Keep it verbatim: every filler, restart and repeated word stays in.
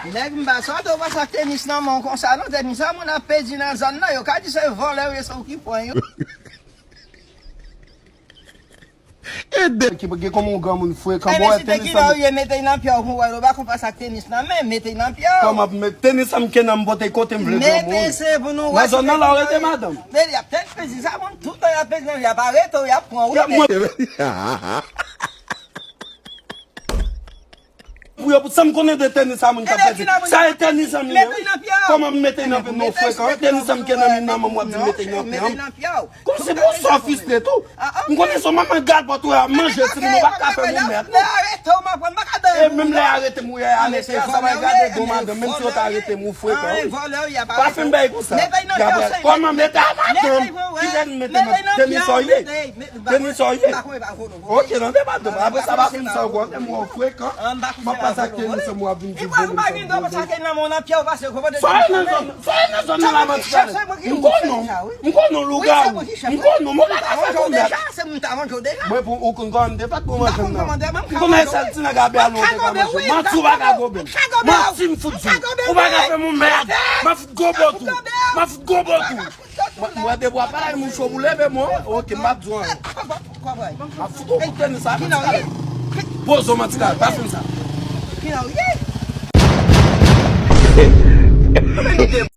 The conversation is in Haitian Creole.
Nèg m pa sòti w pa sa tenis nan men w konsa non, tenis sa moun ap pèdi nan zòn nan, yo ka di se vòlè yo se w ki pran yo. Ede. Ki gen kòman yon granmoun frekan, mwen wè tenis sa. Mete l nan pye w pou wè, ou pa konn pa sa tenis nan men, mete l nan pye w. Kòman pou mete tenis sa m ke nan m pote kote m vle granmoun. Mete se pou nou wè. Nan zòn nan la w rete madanm. Men y ap tèt pèdi sa moun, tout tan y ap pèdi nan y ap arete w, y ap pran w. Y ap mwen. Pou yo, pou sa m konnen de tenis sa moun ka pèdi. Sa e tenis sa m ye. Kòman m mete nan pye m non frekan? Tenis sa m ke nan men nan men w ap di mete nan pye m. Kòm se bon sa w fistre tou. M konnen se manman gad bòt ou a manje timoun ou pa ka fè moun mèd non. E menm lè arete m ou ye arete a sa va gade bon madanm menm si yo ta arete m ou frekan wi. Pa fè m bay konsa. Kòman mete a madanm? Ki lè n mete nan tenis sa w ye? Tenis sa w ye? Ok nan de madanm apre sa pa fè m sa w kwè m wè w frekan. M ap pase ak tenis sa m w ap vin di volim sa m di. Sa w ye nan zòn sa w ye nan zòn nan la manti pale. M konnen w. M konnen w lougawou. M konnen w. Mwen pa ka fè moun mèd. Mwen pou ou konn kòman m te fèt pou manje m nan. M konnen sèl ti nèg a bè a lwen te ka manje. Manti w pa ka gobe m. Manti m fout di w. Ou pa ka fè moun mèd. M a fout gobe w tou. M a fout gobe w tou. Mwen depi w ap pale m ou cho pou leve mwen. Ok m p ap di w anyen. M ap fout ou kout tenis sa. Poze w manti la pa fè m sa.